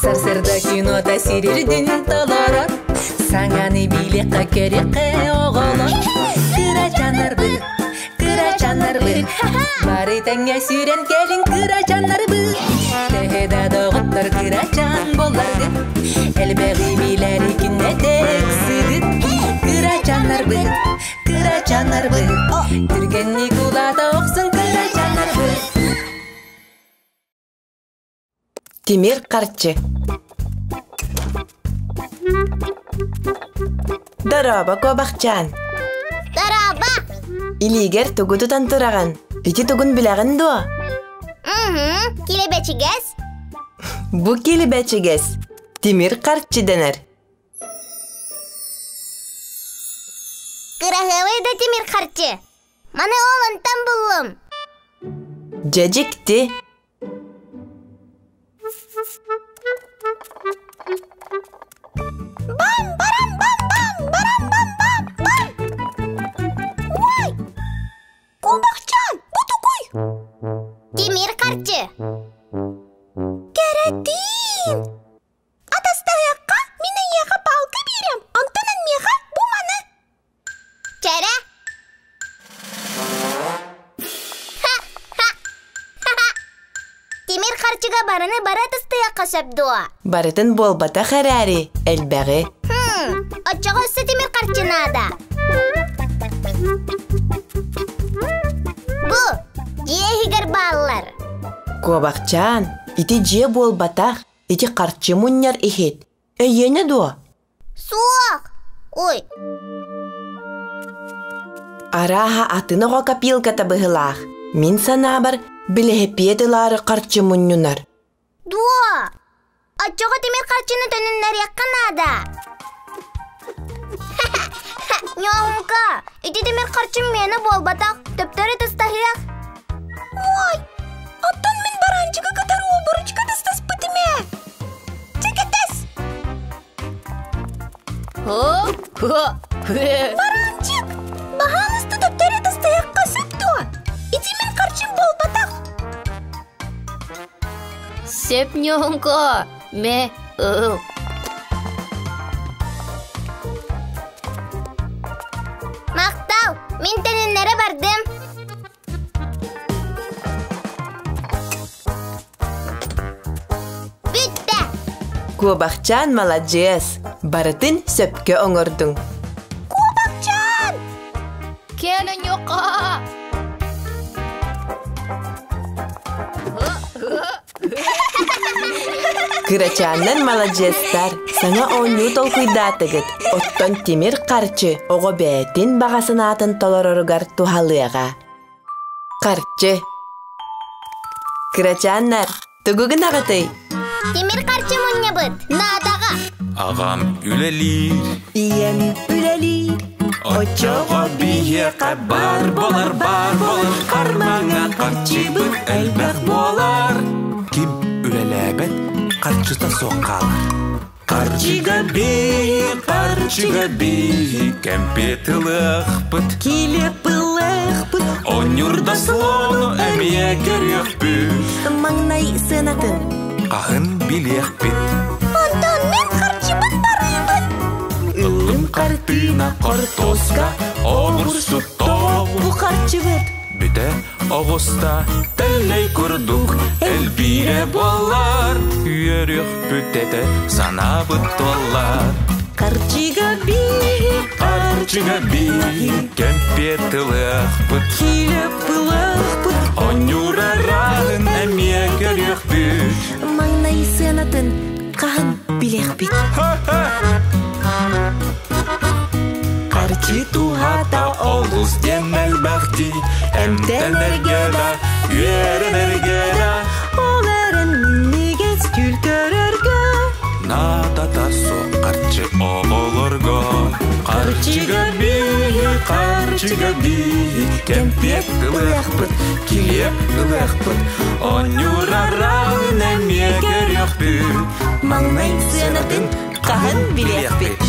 Сарсырда кинота сирирдин толорор Саҥаны билиэххэ көрүөххэ оҕолор Кырачаннарбыт, кырачаннарбыт Бары тэҥҥэ сүүрэн кэлин кырачаннарбыт Төһө да доҕоттор кырачан буолларгыт Элбэҕи билэри күннэтэ ыксыгыт Кырачаннарбыт, кырачаннарбыт Түргэнник улаата охсун кырачаннарбыт Тимир харчы Дорообо, куобахчаан! Дорообо! Илиигэр тугу тутан тураҕын? Ити тугун билэҕин дуо? Угу, килэбэчигэс. Бу килэбэчигэс тимир харчы дэнэр. Кыраһыабай да тимир харчы. Маны ол онтон буллум. Дьэ дьикти. Бам барам бам бам барам бам бам бам. Ой! Куобахчаан, бу тугуй? Тимир харчы. Кэрэтиин! Атастаһыахха, мин эйиэхэ палка биэриэм, онтон эн миэхэ бу маны. Чэрэ! Тимир харчыга барыны бары атастыахха сөп дуо? Барытын буолбатах эрээри, элбэҕи. Хм, оччоҕо өссө тимир харчы наада. Бу, дьиэ иһигэр бааллар. Куобахчаан, ити дьиэ буолбатах, ити харчы мунньар иһит. Эйиэнэ дуо? Суох! Ой! Арааһа атын оҕо копилката быһылаах. Мин санаабар, билэһипиэт ылаары харчы мунньунар. Дуо? Оччоҕо тимир харчыны төнүннэриэххэ наада. Ньоомка, ити тимир харчым миэнэ буолбатах, төптөрү тыстаһыах. Ой, оттон мин бараанчыгы кытары обуручка тыстаспытым ээ. Чэкэтэс! Бараанчык, баһаалыста төптөрү тыстыйахха сөп дуо? Ити мин харчым буолбатах. Сөп ньоҥко, мэ ыл. Махтал, мин төнүннэрэ бардым. Бүттэ! Куобахчаан маладьыас, барытын сөпкө оҥордуҥ. Куобахчаан! Кэл оньуоха! Кырачааннар маладьыастар, саҥа оонньуу толкуйдаатыгыт, оттон тимир харчы оҕо бэйэтин баҕа санаатын толороругар туһалыаҕа. Харчы. Кырачааннар, тугу гынаҕытый? Тимир харчы мунньабыт, наадаҕа. Аҕам үлэлиир. Ийэм үлэлиир. Оччоҕо биһиэхэ бар болар, бар болар, кармаҥа харчыбыт элбэх буолар. Ким үлэлээбэт, харчыта суох хаалар. Харчыга бии, харчыга бии, кэмпиэт ылыахпыт. Килиэп ылыахпыт. Онньурда слону эмиэ көрүөхпүт. Маҥнай сыанатын. Хаһын билиэхпит. Онтон мин харчыбыт барыыбыт. Ыллым хартыына хортуоска, оҕурсу тоҕо. Бу харчыбыт. Бүтэ оҕуста тэллэй курдук элбиирэ буоллар үөрүөхпүт этэ санаабыт туоллар Харчыга бии, харчыга бии, кэмпиэт ылыахпыт, килиэп ылыахпыт, онньуурарааһын эмиэ көрүөхпүт. Маҥнай сыанатын хаһан билиэхпит. Харчы туһата олус диэн элбэхти, эмтэнэргэ да, үөрэнэргэ да. Ол эрэн минньигэс күл көрөргө. Наадата суох харчы оҕолорго. Харчыга бии, харчыга бии, кэмпиэт ылыахпыт, килиэп ылыахпыт, оонньуурарааһын эмиэ көрүөхпүт. Маҥнай сыанатын хаһан билиэхпит.